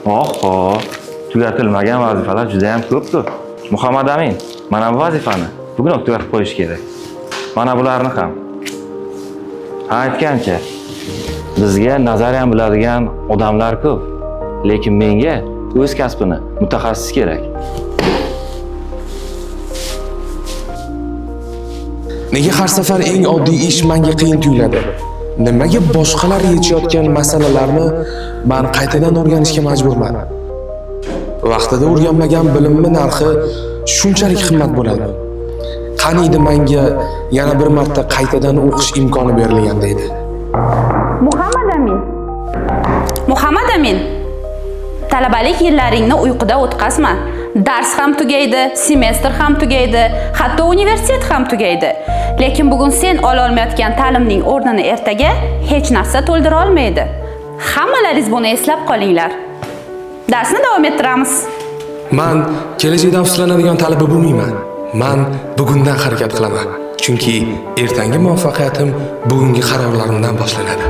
Oho, tugatilmagan vazifalar juda ham ko'p-ku. Muhammad Amin, mana bu vazifani bugunoq tugatib qo'yish kerak. Mana bularni ham. Ha, aytgancha, bizga nazariyan biladigan odamlar ko'p, lekin menga o'z kasbini mutaxassis kerak. Nega har safar eng oddiy ish menga qiyin tuyuladi? Nimaga boshqalar yechayotgan masalalarni man qaytadan o'rganishga majburman? Vaqtida o'rganmagan bilimni narxi shunchalik qimmat bo'ladi. Qani edi menga yana bir marta qaytadan o'qish imkoni berilganda edi. Muhammad Amin. Muhammad Amin. Talabalik yillaringni uyquda o'tkazma. Dars ham tugaydi, semestr ham tugaydi, hatto universitet ham tugaydi. Lekin bugun sen ololmayotgan ta'limning o'rnini ertaga hech narsa to'ldira olmaydi. Hammalaringiz buni eslab qolinglar. Darsni davom ettiramiz. Man kelajakda afsuslanadigan talaba bo'lmayman. Man bugundan harakat qilaman. Chunki ertangi muvaffaqiyatim bugungi qarorlarimdan boshlanadi.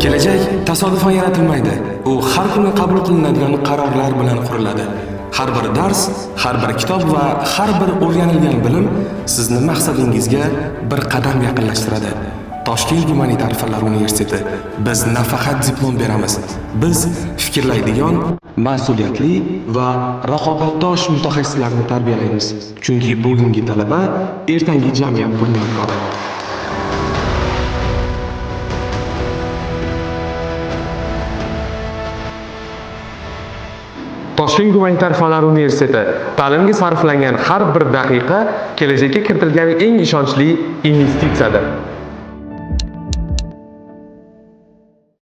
Kelajak tasodifan yaratilmaydi. U har kuni qabul qilinadigan qarorlar bilan quriladi. Har bir dars, har bir kitob va har bir o'rganilgan bilim sizni maqsadingizga bir qadam yaqinlashtiradi. Toshkent gumanitar fanlar universiteti. Biz nafaqat diplom beramiz, biz fikrlaydigan, mas'uliyatli va raqobatdosh mutaxassislarni tarbiyalaymiz. Chunki bugungi talaba ertangi jamiyat bunyodkori. Toshkent gumanitar fanlar universiteti ta'limga sarflangan har bir daqiqa kelajakka kiritilgan eng ishonchli investitsiyadir.